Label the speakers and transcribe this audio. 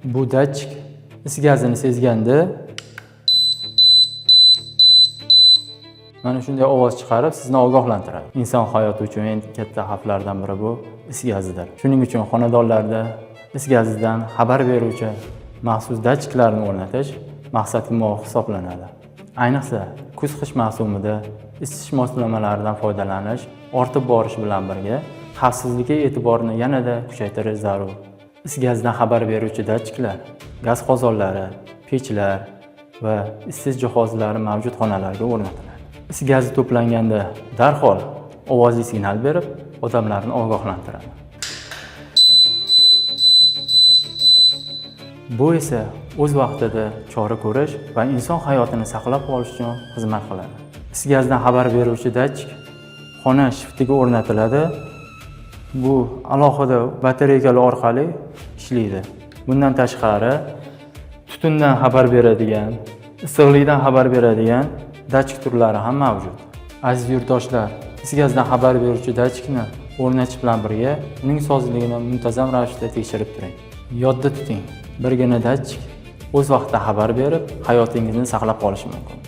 Speaker 1: Bu datchik is gazini sezganda mana shunday ovoz chiqarib sizni ogohlantiradi. Inson hayoti uchun eng katta xavflardan biri bu is gazidir. Shuning uchun xonadonlarda is gazidan xabar beruvchi maxsus datchiklarni o'rnatish maqsadga muvofiq hisoblanadi. Ayniqsa, kuz-qish mavsumida isitish moslamalaridan foydalanish ortib borishi bilan birga xavfsizlikka e'tiborni yanada kuchaytirish zarur. Is gazidan xabar beruvchi datchiklar gaz qozonlari, pechlar va isitish jihozlari mavjud xonalarga o'rnatiladi. Is gazi to'planganda darhol ovozli signal berib, odamlarni ogohlantiradi. Bu esa o'z vaqtida chora ko'rish va inson hayotini saqlab qolish uchun xizmat qiladi. Is gazidan xabar beruvchi datchik xona shiftiga o'rnatiladi. Bu alohida batareykalar orqali ishlaydi. Bundan tashqari tutundan xabar beradigan, issiqlikdan xabar beradigan datchik turlari ham mavjud. Aziz yurtdoshlar, is gazidan xabar beruvchi datchikni o'rnatish bilan birga uning sozligini muntazam ravishda tekshirib turing. Yodda tuting, birgina datchik o'z vaqtida xabar berib, hayotingizni saqlab qolishi mumkin.